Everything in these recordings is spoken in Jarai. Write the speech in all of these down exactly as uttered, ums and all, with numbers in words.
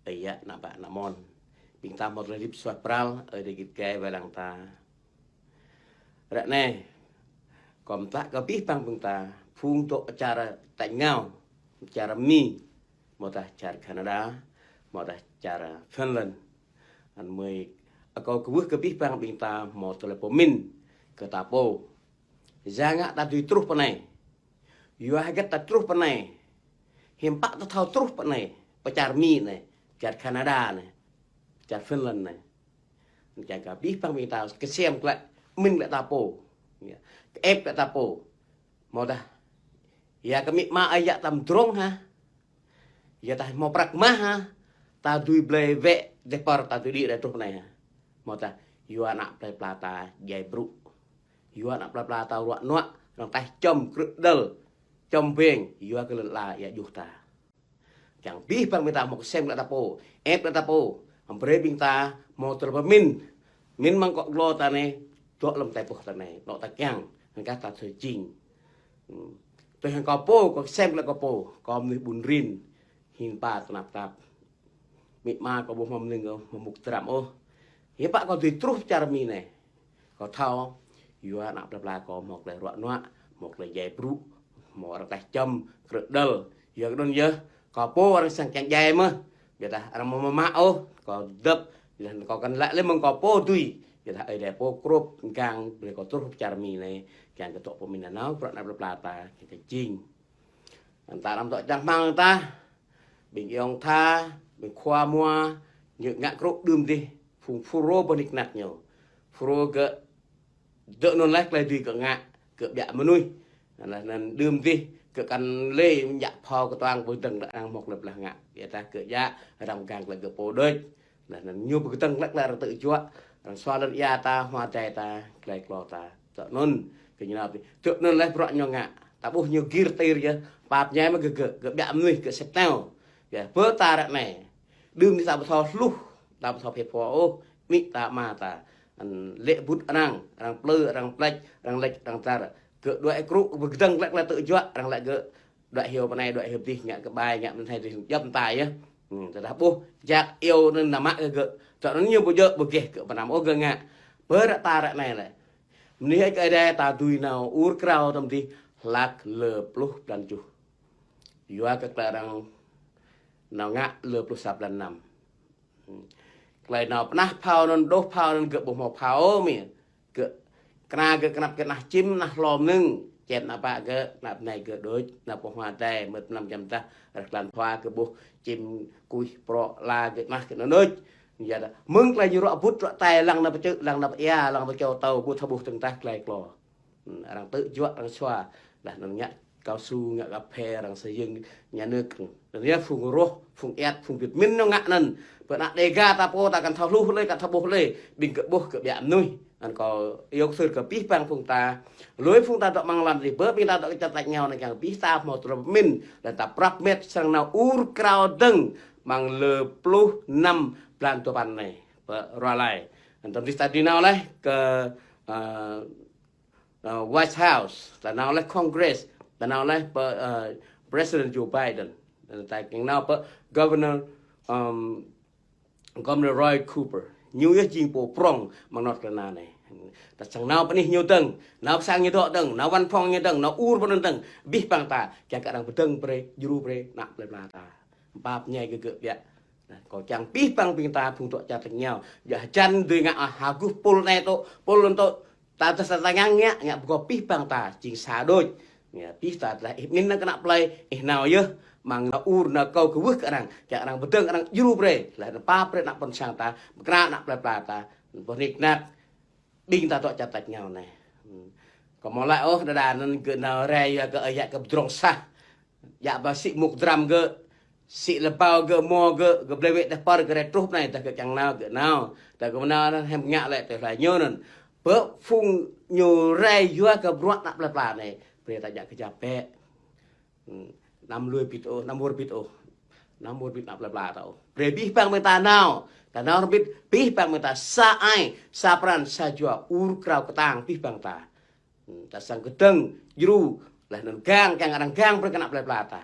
Ơi yă, ană bă, ană mon. Ƀing ta hmâo tơlơi hơdip suaih pral, Ơi Adai git gai wai lăng ta. Ră anai, kâo mtă kơ abih bang ƀing ta, phung dŏ čar tač rơngiao, čar Mi, hmâo dah čar Canada, hmâo dah čar Finland. Anŭn mơ̆, kâo kwưh kơ abih bang ƀing ta hmâo tơlơi pơmĭn kơ ta pô. Yua ngă ta dưi truh pơ anai. Yua hơget ta truh pơ anai. Hiư̆m pă ta thâo truh pơ anai. Pơ čar Mi anai, čar Canada anai, čar Finland anai. Čang kơ abih bang ƀing ta kơsem glaĭ, mĭn glaĭ ta pô. Yă. Kơ ĕp glaĭ ta pô. Hmâo dah. Yua kơ amĭ ama ơi yă ta mdrŏng hă. Yua dah hmâo prăk mah hă. Ta dưi blơi wĕ dêh păr ta dưi đĭ rai truh pơ anai hă. Hmâo dah. Yua ană plơi pla ta djai brŭ. Yua ană plơi pla ta ruă nuă, arăng taih čŏm krư̆ đơl, čŏm beng, yua kơ lŏn ala ia juh ta. Čang abih bang ƀing ta hmâo kơsem glaĭ ta pô, ĕp glaĭ ta pô, hăm brơi ƀing ta hmâo tơlơi pơmĭn. Mĭn mơ̆ng akŏ glô ta anai, dŏ lăm tơlơi boh ta anai, dŏ ta kiăng, hăng kah ta thâo jing. Hmm. Tui hăng kâo pô, kâo kơsem glaĭ kâo pô, kâo mơnuih ƀun rin, hin pa tơnap tap. Amĭ ama kâo ƀu hmâo mơnơ̆ng ôh, hmâo mŭk dram ôh. Hiư̆m pă kâo dưi truh čar Mi anai. Kâo thâo, yua ană plơi pla kâo hmâo tơlơi ruă nuă, hmâo tơlơi djai brŭ, hmâo arăng taih čŏm, krư̆ đơl. Yua kơ anŭn yơh, kâo pô arăng săng kiăng djai mơ̆n. Biă dah arăng hmâo mă ôh, kâo dăp, biă dah kâo kăn laĭ lĕ mơ̆ng kâo pô dưi. Biă dah Ơi Adai pô krŭp, kiăng, brơi kâo truh čar Mi anai, kiăng kơ dŏ pơmĭn nanao, bruă ană plơi pla ta, kiăng kơ jing. Anŭn ta anăm dŏ čang hmăng ta. Ƀing ayŏng tha, ƀing khua mua, ñu ngă krŭ đưm dih, phung Fulro bơnik năt ñu. Fulro gơ̆ dŏ anŭn laih tơlơi dưi gơ̆ ngă, gơ̆ biă mơnuih. Anŭn, anŭn đưm dih, gơ̆ kăn lĕ mơ̆ng jă phao kơtuang pơdơ̆ng đă arăng hmâo tơlơi pơblah ngă. Biă dah gơ̆ jă, arăng pơgang tơlơi gơ̆ pô đôč. Anŭn, anŭn ñu pơkơdơ̆ng glaĭ tơlơi arăng tơ̆ juă, arăng sua lŏn ia ta, hmua adai ta, tơlơi klô ta. Tơ̆ anŭn, kơ ñu nao pơ, tơ̆ anŭn laih bruă ñu ngă. Ta ƀuh ñu gir tir yơh, pap ñai mă gơ̆, gơ̆, gơ̆ biă mơnuih, gơ̆ sĕt nao. Yă, pơ ta ră anai. Đưm dih ta ƀu thâo hluh, ta ƀu thâo phe pho ôh, amĭ ta ama ta. Anŭn lĕ bŭt arăng, arăng plư, arăng plĕč, arăng lĕč, arăng tar. Gơ̆ đuaĭ krŭ, pơkơdơ̆ng glaĭ tơlơi tơ̆ juă, arăng laĭ gơ̆ đuaĭ hyu pơ anai, đuaĭ hyu pơ dih, ngă kơ ƀai, ngă mơ̆n hai dih, djŏp ta yơh. Hmm, tơdah ƀuh, jak iâu anŭn nao mă kơ gơ̆. Tơ̆ anŭn ñu ƀu djơ̆, ƀu geh gơ̆ pơ anăm ôh gơ̆ ngă. Pơ ră ta ră anai lĕ. Mơnuih hơ̆k Ơi Adai ta dưi nao ur krao tơm dih hlak lơ pluh blan tơjuh. Yua kơ tơlơi arăng nao ngă lơ pluh sa blan năm. Tơlơi nao pơnah phao anŭn, đôh phao anŭn gơ̆ ƀu hmâo phao mơ̆n. Gơ̆ kơna gơ̆ kơnăp gơ̆ nah čim nah hlô mơnơ̆ng. Čem ană bă gơ̆, ană bơnai gơ̆ đôč, ană pô hmua adai, mơ̆t mlam čăm tah, rơh klan phua gơ̆ ƀuh čim kuih prŏ la gơ̆ nah gơ̆ anŭn đôč. Yua dah, mơ̆ng tơlơi ñu ruă bŭt ruă tai lăng nao pơ čư̆, lăng nao pơ ia, lăng pơ čô tâo, ƀu thâo ƀuh tơ̆ng tah tơlơi klô. Hmm, arăng tơ̆ juă, arăng sua. Dah anŭn ngă cao su, ngă cà phê, arăng xây dựng nhà nước. Anŭn yơh phung rŏh, phung iăt, phung bit mĭn ñu ngă anŭn. Pơ ană Đêga ta pô ta kăn thâo hluh lĕ, kăn thâo ƀuh lĕ. Ƀing gơ̆ ƀuh gơ̆ biă mơnuih. Anŭn kâo iâu kơsưr kơ abih bang phung ta. Lui phung ta dŏ amăng lăm adih, pơ ƀing ta dŏ kơ čar tač rơngiao anai kiăng abih ta hmâo tơlơi pơmĭn. Lĕ ta prăp met srăng nao ur krao dơ̆ng amăng lơ pluh năm blan duapăn anai. Pơ Raleigh. Anŭn tơm dih ta dưi nao laih kơ, ơ, ơ, White House, ta nao laih Congress, ta nao laih pơ, ơ, President Joe Biden. Ta kiăng nao pơ Governor, ưm, Governor Roy Cooper. Ñu yơh jing pô prŏng amăng North Carolina anai. Ta srăng nao pơ anih ñu dơ̆ng, nao pơ sang ñu dŏ dơ̆ng, nao văn phòng ñu dơ̆ng, nao ur pơ anŭn dơ̆ng. Abih bang ta, kiăng kơ arăng pơdơ̆ng brơi, djru brơi, ană plơi pla ta. Pap ñai gơ̆ gơ̆ biă. Anŭn, kâo čang abih bang ƀing ta phung dŏ čar tač rơngiao. Yua hơjăn dưi ngă, ah, hơgŭ pul anai tŏ, pul anŭn tŏ. Ta tơdah ta ngă, ngă, ngă pơgop abih bang ta, jing sa đôč. Ngă abih ta tơdah ih mĭn nao kơ ană plơi, ih nao yơh, amăng nao ur, nao kâo kwưh kơ arăng, kiăng arăng pơdơ̆ng arăng djru brơi, laih anŭn pap brơi ană ƀôn sang ta, pơkra ană plơi pla ta, pơnik năt, ƀing ta dŏ čar tač rơngiao anai. Hmm. Kâo hmâo laĭ ôh, đơđa anŭn gơ̆ nao rai yua kơ ơi yă gơ̆ pơdrŏng sah. Yă ba sĭ mŭk dram gơ̆, sĭ lơbao gơ̆, mơ̆ gơ̆, gơ̆ blơi wĕ dêh păr gơ̆ rai truh pơ anai, dah gơ̆ kiăng nao gơ̆ nao. Dah gơ̆ nao anŭn hiư̆m ngă lĕ tơlơi ñu anŭn. Pơ phung ñu rai yua kơ bruă ană plơi pla anai. Brơi ta djă kơjăp bĕ. Hmm. Anăm lui bit ôh, anăm wơr bit ôh. Anăm wơr bit ană plơi pla ta ôh. Brơi abih bang ƀing ta nao. Ta nao wơr bit, abih bang ƀing ta sa ai, sa pran, sa jua, ur krao kơtang abih bang ta. Hmm, ta srăng kơdơ̆ng, djru, laih anŭn gang, kiăng arăng gang brơi kơ ană plơi pla ta.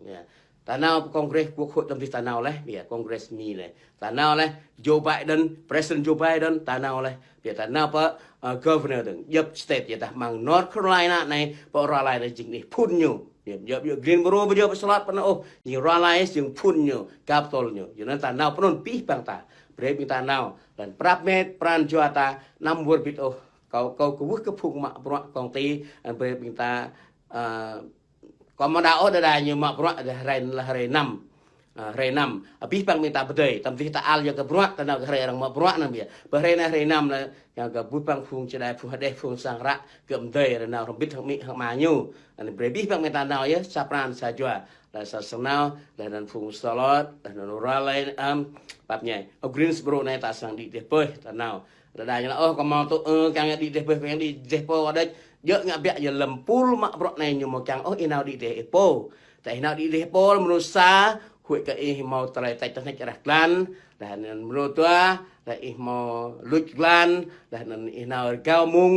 Yă. Ta nao pơ Congress, Quốc hội tơm dih ta nao laih, ƀiă Congress Mi laih. Ta nao laih, Joe Biden, President Joe Biden, ta nao laih. Ƀiă ta nao pơ, ơ, governor dơ̆ng, djŏp state, yua dah mơ̆ng North Carolina anai, pơ Raleigh anai jing anih phŭn ñu. Ƀiă, ƀiă, ƀiă Greensboro, ƀiă, ƀiă Charlotte pơ anŭn ôh, jing Raleigh, jing phŭn ñu, capital ñu. Yua anŭn ta nao pơ anŭn abih bang ta. Brơi ƀing ta nao. Laih anŭn prăp met, pran jua ta, anăm wơr bĭt ôh. Kâo, kâo kwưh kơ phung mă bruă kông ti, anŭn brơi ƀing ta, ơ, kâo mơ̆ đa ôh đơđa ñu mă bruă đa hrơi anai lah hrơi năm. Ơ, hrơi năm. Abih bang ƀing ta pơdơi. Tơm dih ta ăl yua kơ bruă, ta nao kơ hrơi arăng mă bruă anŭn ƀiă. Pơ hrơi anai hrơi năm anai, yua kơ abih bang phung čơđai, phung hơđeh, phung sang ră, kơ pơdơi, ta nao hrŏm bĭt hăng amĭ, hăng ama ñu. Anŭn brơi abih bang ƀing ta nao yơh, sa pran, sa jua. Laih sa sang nao, laih anŭn phung Charlotte, laih anŭn Raleigh, ăm, pap ñai. Ơ Greensboro anai ta sang đĭ dêh pơih, ta nao. Đơđa ñu laĭ, ôh, kâo mơ̆ tŭ, ơ, kiăng đĭ dêh pơih, kiăng đĭ dêh pô đôč. Djơ̆ ngă ƀiă, yua lơ̆m pul mă bruă anai ñu mơ̆ kiăng, ôh, ih nao đĭ dêh ih pô. Ta ih nao đĭ dêh ih pô, mơnuih sa, huĭ kơ ih mơ̆ tơlơi tĕč tơhneč rah glan, laih anŭn mơnuih dua, laih ih mơ̆ luč glan, laih anŭn ih nao rơgao mông,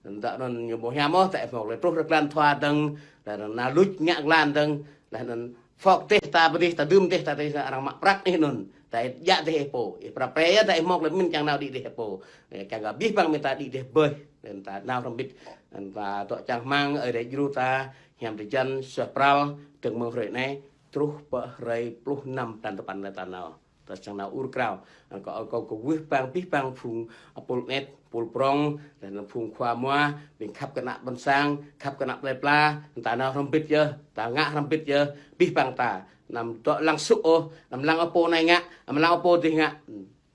anŭn dŏ anŭn ñu ƀu hiam ôh, ta ih mơ̆ tơlơi truh rah glan thua dơ̆ng, laih anŭn nao luč ngă glan dơ̆ng, laih anŭn Phŏk dêh ta pơ dih, ta dưm dêh ta dih, arăng mă prăk anih anŭn. Ta ih djă dêh ih pô. Ih prăp pre yơh, ta ih mơ̆ lĕ mĭn kiăng nao đĭ dêh ih pô. Ơ, kiăng kơ abih bang ƀing ta đĭ dêh pơih. Laih anŭn ta nao hrŏm bĭt. Laih anŭn ta dŏ čang rơmang, Ơi Adai djru ta, hiam drơi jăn, suaih pral, dơ̆ng mơ̆ng hrơi anai, truh pơ hrơi pluh năm blan tơpăn anai ta nao. Ta sang nao ur krao. Anŭn kâo, kâo, kâo kwưh bang, abih bang phung, ơ, pôl anet, pôl prŏng, laih anŭn phung khua mua, ƀing khăp kơ ană ƀôn sang, khăp kơ ană plơi pla, ta nao hrŏm bĭt yơh, ta ngă hrŏm bĭt yơh, abih bang ta. Anăm dŏ lăng sŭ ôh, anăm lăng ôh pô anai ngă, anăm lăng ôh pô dih ngă.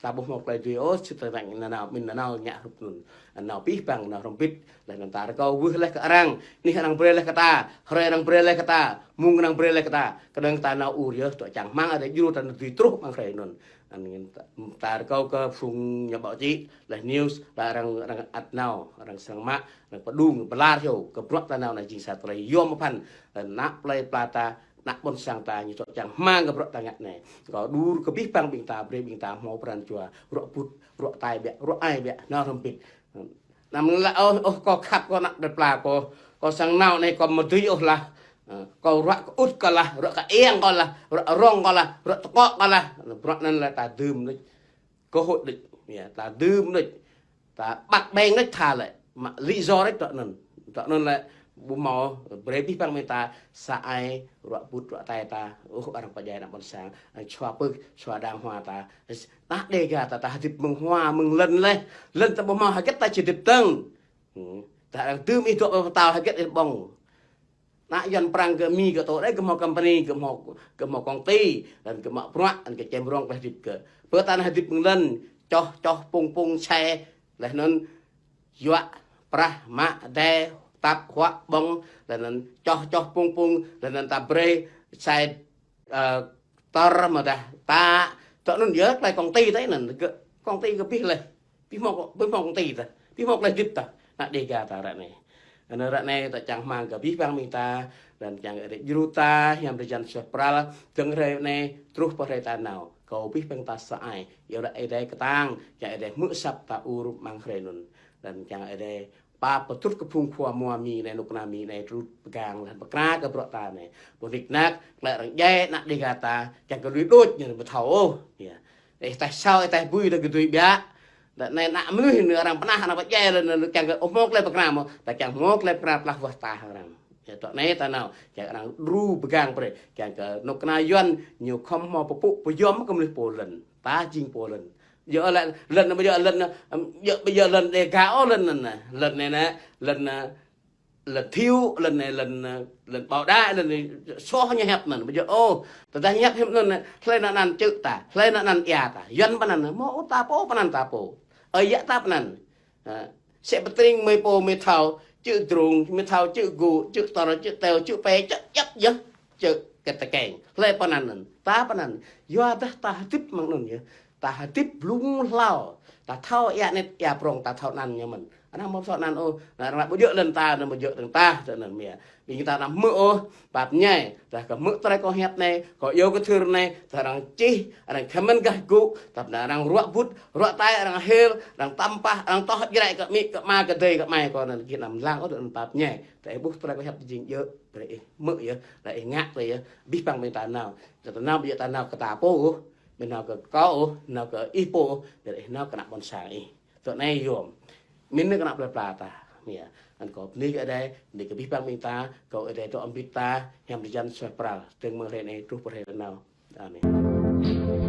Ta ƀu hmâo tơlơi dưi ôh, sĭt tơdang nanao, mĭn nanao ngă hrup anŭn. Nao abih bang, nao hrŏm bĭt, laih anŭn ta rơkâo wơh laih kơ arăng, anih arăng brơi laih kơ ta, hrơi arăng brơi laih kơ ta, mông arăng brơi laih kơ ta, kơnơ̆ng ta nao ur yơh, dŏ čang rơmang Ơi Adai djru ta nao dưi truh mơ̆ng hrơi anŭn. Anŭn ta, ta rơkâo kơ phung ñu ƀô̆ čĭ, laih news, laih arăng, arăng ăt nao, arăng srăng mă, arăng pơdŏng, pơlar hyu, kơ bruă ta nao anai jing sa tơlơi yôm pơphan, ană plơi pla ta, ană ƀôn sang ta, ñu dŏ čang rơmang kơ bruă ta ngă anai. Kâo đur kơ abih bang ƀing ta, brơi ƀing ta hmâo pran jua, ruă bŭt, ruă tai ƀiă, ruă ai ƀiă, nao hrŏm bĭt. Anăm laĭ, ôh, ôh, kâo khăp kơ ană plơi pla kâo, kâo sang nao anai kâo mơ̆ dưi ôh lah. Ơ, kâo ruă kơ ŭt kâo lah, ruă kơ eng kâo lah, ruă rŏng kâo lah, ruă tơkŏ kâo lah. Bruă anŭn lĕ ta dưm đôč. Cơ hội đôč. Yơh, ta dưm đôč. Ta ƀăk ƀeng đôč tha lĕ. Mă lý do đôč dŏ anŭn. Dŏ anŭn lĕ ƀu hmâo brơi abih bang ƀing ta sa ai ruă bŭt ruă tai ta. Ôh, arăng pơdjai ană ƀôn sang. Arăng čua pơ̆k, čua đang hua ta. Ană Dêga ta, ta hơdip mơ̆ng hua, mơ̆ng lŏn laih. Lŏn ta ƀu hmâo hơget ta či hơdip dơ̆ng. Hmm. Ta arăng dưm ih dŏ pơtao hơget ih ƀơ̆ng. Ană Yuan Prăng kơ Mi kơ tô đei kơ hmâo company, kơ hmâo, kơ hmâo công ty, laih anŭn kơ mă bruă, laih anŭn kơ čem rŏng laih hơdip kơ. Pơ ta nao hơdip mơ̆ng lŏn, čoh, čoh pung pung čai, laih anŭn yuă prah mă đe, tap huă ƀơ̆ng, laih anŭn čoh, čoh pung pung, laih anŭn ta brơi čai, ơ, tơr mơ̆ dah ta, dŏ anŭn yơh tơlơi công ty tơl anŭn, kơ công ty kơ abih laih. Abih hmâo, abih hmâo kông ti ta. Abih hmâo tơlơi hơdip ta. Ană Dêga ta ră anai. Anŭn ră anai ta čang rơmang kơ abih bang ƀing ta, laih anŭn kiăng Ơi Adai djru ta, hiam drơi jăn suaih pral, dơ̆ng hrơi anai, truh pơ hrơi ta nao. Kâo abih bang ta sa ai. Yua dah Ơi Adai kơtang, kiăng Ơi Adai hmư̆ asăp ta ur mơ̆ng hrơi anŭn. Laih anŭn kiăng Ơi Adai pap pơtrut kơ phung khua mua Mi anai, kơnuk kơna Mi anai, trut pơgang, laih anŭn pơkra kơ bruă ta anai. Ƀu nik nak, tơlơi arăng djai, ană Dêga ta, kiăng kơ lui đôč, ñu ƀu thâo ôh. Yơh. Ih taih sao, ih taih bui, dah kơ dưi ƀiă. Dah anai ană mơnuih anai arăng pơnah, arăng pơdjai, laih anŭn kiăng kơ ƀu hmâo tơlơi pơkra mơ̆, ta kiăng hmâo tơlơi pơkra plah wah ta arăng. Yơh, dŏ anai ta nao, kiăng arăng đru pơgang brơi, kiăng kơ kơnuk kơna Yuan, ñu khŏm hmâo pơpŭ pơyom kơ mơnuih pô lŏn. Ta jing pô lŏn. Yơh lŏn, lŏn, ƀu djơ̆ lŏn, ƀu djơ̆, ƀu djơ̆ lŏn Dêga ôh lŏn anŭn. Lŏn anai anai, lŏn, lŏn Thiu, lŏn anai, lŏn, lŏn Bảo Đại, lŏn anai, soh ñu hiăp anŭn, ƀu djơ̆ ôh. Tơdah ñu hiăp hiăp anŭn, hlơi ană anăn čư̆ ta, hlơi ană anăn ia ta. Yuan pơanăn, hmâo ôh ta pô, pơanăn ta pô. Ơi yă ta pơanăn. Ha. Sĕ pơtring mơi pô, mơi thâo, čư̆ drung, mơi thâo, čư̆ gŭ, čư̆ tơr, čư̆ teo, čư̆ pe, čư̆ djăp yơh, čư̆ kĕt tơkeng. Hlơi pơanăn anŭn, ta pơanăn. Yua dah ta hơdip mơ̆ng anŭn yơh. Ta hơdip blung hlâo. Ta thâo ia anet, ia prŏng, ta thâo anăn ñu mơ̆n. Anŭn mơ̆ soh anŭn ôh, anŭn arăng lăi ƀu djơ̆ lŏn ta, anŭn ƀu djơ̆ lŏn ta, tơ anŭn mơ̆. Ƀing ta anŭn hmư̆ ôh, pap ñai, tơdah kơ hmư̆ tơlơi kâo hiăp anai, kâo iâu kơ thâo anai, tơdah arăng čih, arăng comment gah gŭ, tơdah arăng ruă ƀut, ruă tai, arăng hil, arăng tăm pah, arăng tŏh jrek kơ amĭ, kơ ama, kơ adơi, kơ amai kâo anŭn, gih anăm lăng ôh, anŭn pap ñai. Tơdah ih ƀuh tơlơi kâo hiăp jing djơ̆, brơi ih hmư̆ yơh, tơdah ih ngă tui yơh, abih bang ƀing ta nao. Tơdah ta nao, ƀu djơ̆ ta nao kơ ta pô ôh, ƀu nao kơ kâo ôh, nao kơ ih pô ôh, tơdah ih nao kơ ană ƀôn sang ih. Tui anai yom. Mơ̆n anai kơ ană plơi pla ta. Mơ̆ yơh. Anŭn kâo bơni kơ Ơi Adai, bơni kơ abih bang ƀing ta, kâo Ơi Adai dŏ hơbĭt ta, hiam drơi jan suaih pral, tơdang mơ̆ng hrơi anai truh pơ hrơi anŭn. Amen.